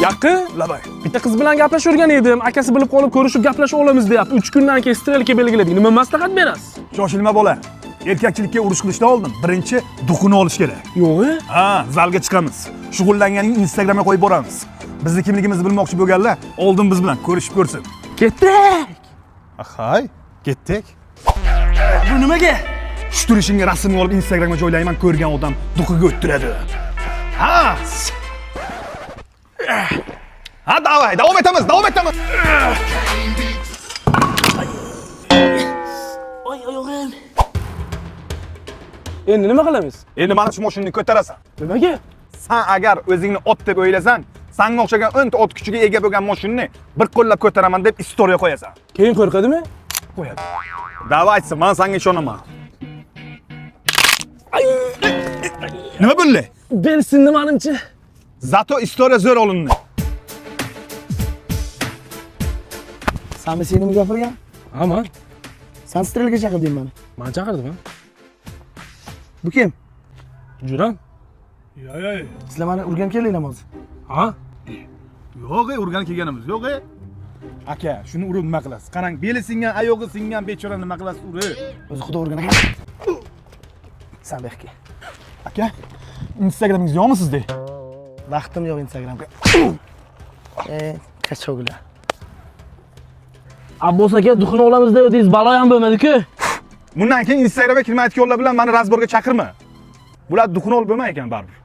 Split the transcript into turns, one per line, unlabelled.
Yaqin.
Labay.
Bitta qiz bilan gaplashib edim. Akasi bilib qolib ko'rishib gaplashib olamiz deyapti. 3 kundan keyin strelka belgiladik. Nima maslahat berasiz?
Shoshilma bola. Erkakchilikka urush qilishdan oldin birinchi duxini olish kerak.
Yo'q.
Ha, zalga chiqamiz. Shug'ullanganingni Instagramga qo'yib boramiz. Bizni kimligimizni bilmoqchi bo'lganlar oldin biz bilan ko'rishib ko'rsin.
Ketdik.
Hay, ketdik.
Bu nimaga?
Shu turishingga rasmni olib Instagramga joylayman, ko'rgan odam duxiga o'ttiradi. Ha. Ha, davay, davom etamiz, davom etamiz.
Oy, oyog'im. Endi nima qilamiz?
Endi mana shu mashinani ko'tarasan.
Nimaga?
San agar o'zingni ot deb o'ylasang, sanga o'xshagan 10 ta ot kuchiga ega bo'lgan mashinani bir qo'llab ko'taraman deb istoriya qo'yasan.
Keyin qo'rqadimi?
Qo'yadi. Davaysi, men senga ishonaman. Nima bo'ldi?
Bel sindi manimcha.
Zato istoriya zo'r olindi.
Sanmi seni gapirgan?
Ha, man.
San strelga chaqirding mani.
Man chaqirdim, ha.
Bu kim?
Juram.
Sizlar mani urgan kelinglarmi hozir?
Ha?
Yo'q, urgani kelganimiz yo'q. Aka, shuni urib nima qilasiz? Qarang, beli singan, oyog'i singan bechora nima qilasiz urib?
O'zi xudo urgan ekan. San bu yoqqa.
Aka, Instagramingiz yo'qmi sizda?
Vaqtim yo'q Instagramga. E, kachog'lar.
Abbos aka duxini olamiz dedingiz, balo ham bo'lmadi-ku.
Bundan keyin Instagramga kirmayotganlar bilan meni razborga chaqirma. Bular duxini olib bo'lmay ekan baribir.